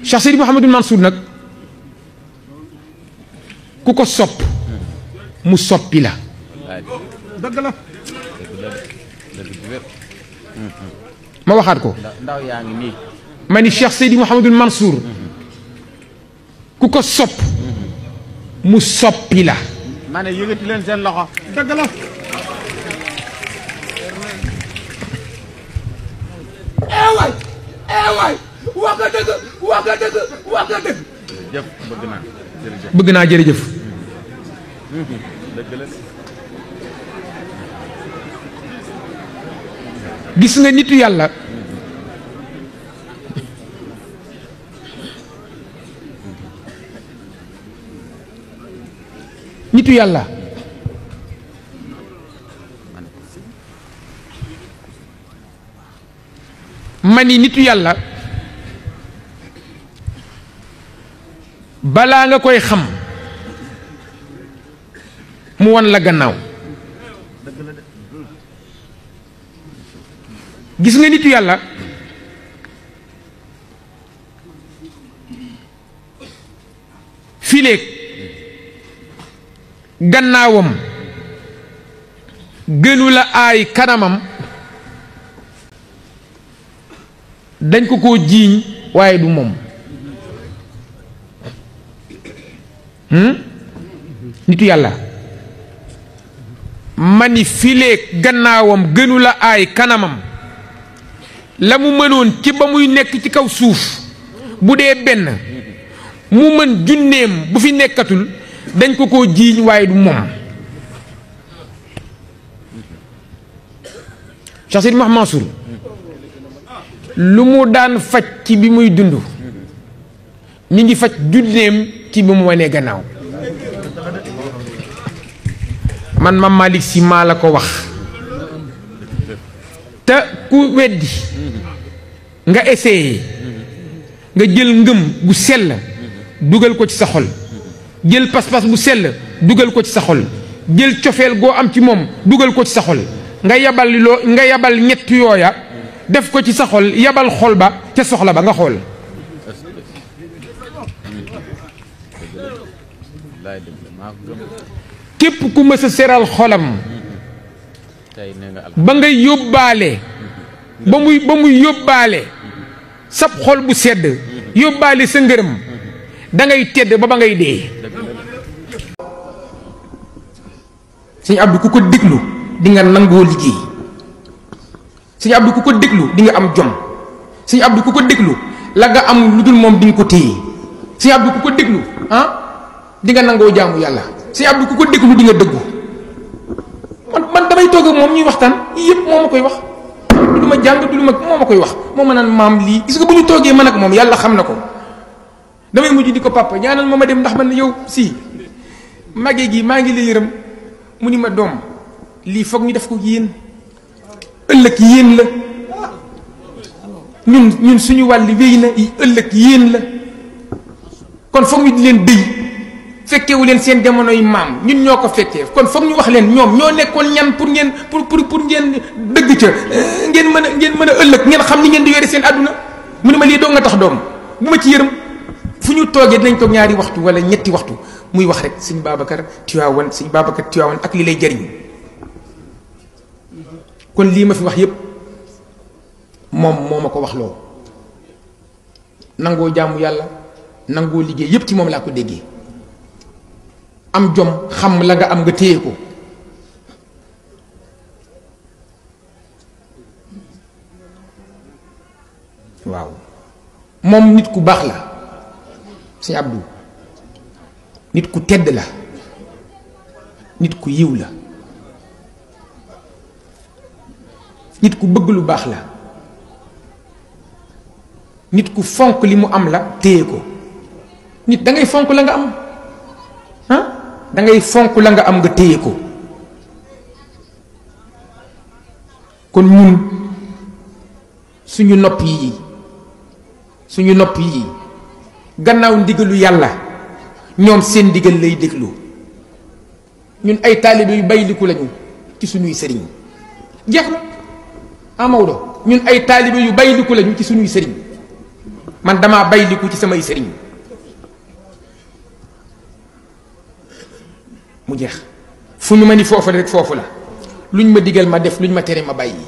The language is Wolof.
Cheikh Seydi Mouhamadul Mansour nag ku ko sopp mu soppi la. dëgg la. ma waxaat ko. ndaw yaa ngi nii. ma ni Cheikh Seydi Mouhamadul Mansour ku ko sopp mu soppi la. ma ne yëngati leen seen loxo. dëgg la. waay wax nga dëgg wax nga dëgg wax nga dëgg. jërëjëf bëgg naa jërëjëf. bëgg naa jërëjëf. dëgg la. gis nga nitu yàlla nitu yàlla mani nitu yàlla balaa nga koy xam mu wan la gannaaw. gis nga nitu yàlla fileeg gannaawam gënu la aay kanamam dañ ko koo jiiñ waaye du moom. nitu yàlla mani fileeg gannaawam gënu la aay kanamam la mu mënoon ci ba muy nekk ci kaw suuf bu dee benn mu mën junneem bu fi nekkatul dañ ko koo jiiñ waaye du moom. Cheikh Seydi Mouhamadou Mansour lu mu daan faj ci bi muy dund mi ngi faj junneem ci bi mu wanee gannaaw. man Mame Malick Sy maa la ko wax te ku weddi nga essayé nga jël ngëm bu sell dugal ko ci sa xol jël pas-pas bu sell dugal ko ci sa xol jël cofeel goo am ci moom dugal ko ci sa xol nga yabal ñett yooya def ko ci sa xol yabal xol ba ca soxla ba nga xool. képp ku mës a seral xolam ba nga yóbbaale ba muy yóbbaale sab xol bu sedd yóbbaale sa ngërëm da ngay tedd ba ngay dee. sëñ Abdou ku ko déglu di nga nangoo liggéey sëñ Abdou ku ko déglu di nga am jom sëñ Abdou ku ko déglu la nga am lu dul moom di nga ko téye sëñ Abdou ku ko déglu di nga nangoo jaamu yàlla sëñ Abdou ku ko déglu di nga dëggu. man damay toog ak moom ñuy waxtaan yii yëpp moo ma koy wax du lu ma jàng du lu ma moo ma koy wax moo ma naan maam lii gis nga bu ñu toogee man ak moom yàlla xam na ko damay mujj di ko papa ñaanal ma dem ndax man yow si màggee gi maa ngi la yërëm mu ni ma doom lii foog ñu def ko yéen ëllëg yéen la ñun suñu wàll wéy na ëllëg yéen la kon foog ñu di leen dëy fekkewu leen seen jamonoy maam ñun ñoo ko fekkee kon foog ñu wax leen ñoom ñoo nekkoon ñan pour ngeen pour ngeen dëgg ca ngeen mën a ëllëg ngeen xam ni ngeen di yore seen àdduna mu ne ma lii doo nga tax doom bu ma ci yërëm fu ñu toogee dinañ toog ñaari waxtu wala ñetti waxtu muy wax rek sëñ Babacar Tiwaawan sëñ Babacar Tiwaawan ak li lay jariñ kon lii ma fi wax yépp moom moo ma ko wax loo nangoo jaamu yàlla nangoo liggéey yépp ci moom laa ko déggee am jom xam la nga am nga téye ko waaw moom nit ku baax la sëñ Abdou nit ku tedd la nit ku yiw la nit ku bëgg lu baax la nit ku fonk li mu am la téye ko nit da ngay fonk la nga am da ngay fonk la nga am nga téye ko kon ñun suñu nopp yi gannaaw ndigalu yàlla ñoom seen ndigal lay déglu ñun ay taalibe yu bayliku lañu ci suñuy sëriñ jeex na Maodo ñun ay taalibe yu bayliku lañu ci suñuy sëriñ man damaa bayliku ci samay sëriñ mu jeex fu ñu ma ni foofu la rek foofu la luñ ma digal ma def luñ ma tere ma bàyyi